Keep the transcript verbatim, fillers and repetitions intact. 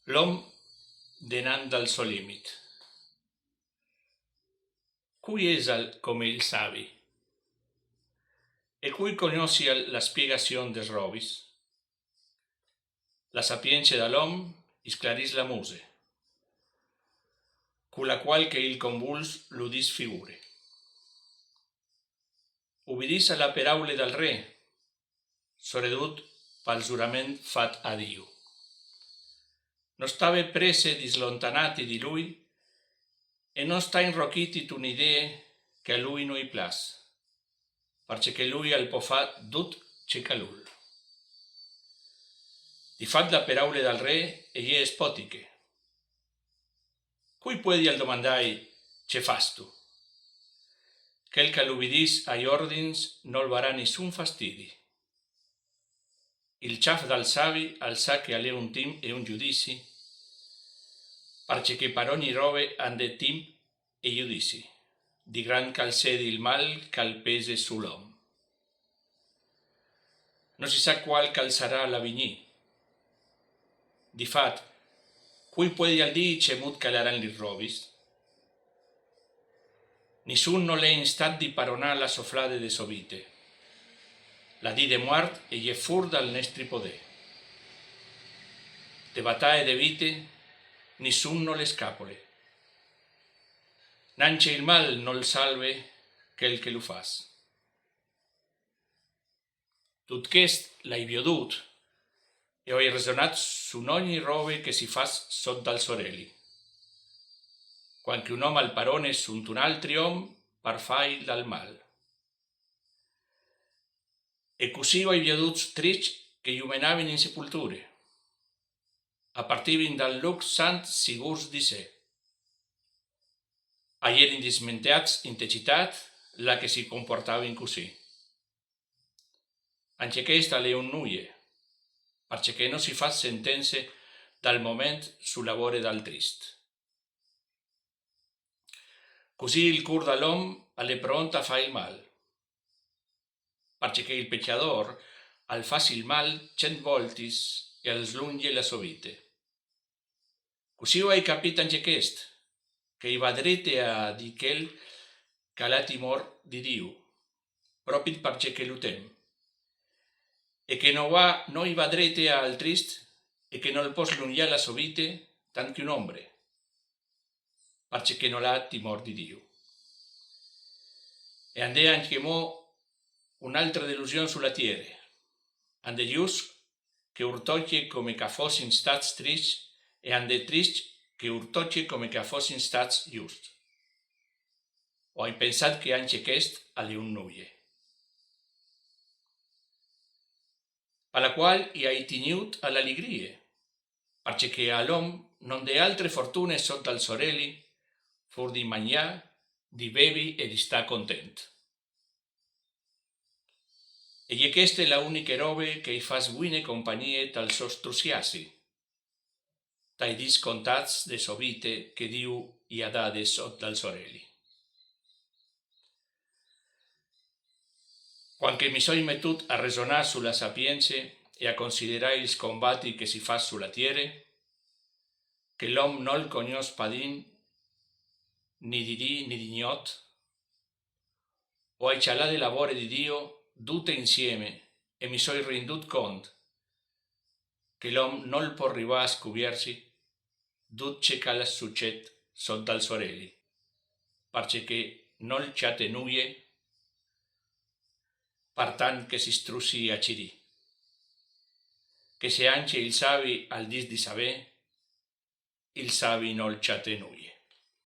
L'om denant dal so limit. Cui èsal come il savi? E cui conossial la spiegazion des robis? La sapience da l'om isclarìs la muse, cu la qual che il convuls lu disfigure. Ubidìs a la peraule dal re, soredut pal zurament fat a Diu. No stave presse di slontanati di lui e no sta inrochiti tun idee che a lui no i plas, parcè che lui al pò fà dut ce che al ul. Di fat la peraule dal re e je espotiche. Cui puedial domandai: ce fastu? Chel che al ubidìs ai ordins nol varà nissun fastidi. Il ciaf dal savi al sa che al è un timp e un giudizi, parcè che par ogni robe and è timp e giudizi, di grand che al sedi il mal che al pese su l'om. No si sa qual che al sarà l'avignì. Di fat, cui puedial dì cemut che al aran lis robis? Nissun nol è in stat di paronà la soflade de so vite. La dì de muart e je fur dal nestri podè. De batae de vite nissun nol è scapole. Nancje il mal nol salve chel che lu fas. Dut chest l'ai viodut e o ai resonat su ogni robe che si fas sot dal soreli. Cuant che un om al parone suntun altri om par fai dal mal. E cussì o ai vioduts triscj che ju menavin in sepulture, a partivin dal luc sant sigurs di se. A jerin dismenteats inte citat là che si comportavin cussì. Ancje chest al è un nuie, parcè che no si fas sentense dal moment su la vore dal trist. Cussì il cur dal om al è pront a fai il mal, parcè che il pecjador al fas il mal cent voltis e al slungje la so vite. Cussì o ai capit ancje chest, che i va drete a dì chel che al à timor di Diu, propit parcè che lu tem, e che no va, no i va drete al trist e che nol pò slungjâ la so vite tant che un ombre, parcè che nol à timor di Diu. E and è ancjemò un'altre delusion su la tiere, and è just che ur tocje come che a fossin stats triscj e and è triscj che ur tocje come che a fossin stats just. O ai pensat che ancje chest al è un nuie. Pa la cual i ai tignût a la ligrie, parcè che al om no and è altre fortune sot dal soreli fûr di mangjâ, di bevi e di stâ content. E je cheste la uniche robe che i fas buine compagnie tal so strussiâsi tai dîs contats de so vite che Diu i à dade sot dal soreli. Cuant che mi soi metût a resonâ su la sapience e a considerâ il combati che si fas su la tiere, che l'om nol cognòs padin ni di dì ni di gnot, o ai cjalade la vore di Diu dute insieme e mi soi rindût cont che l'om nol pò rivâ a scuvierzi dut ce che al sucêt sot dal soreli, parcè che nol cjate nuie, par tant che si strussii a cirî. Che se ancje il savi al dîs di savê, il savi nol cjate nuie.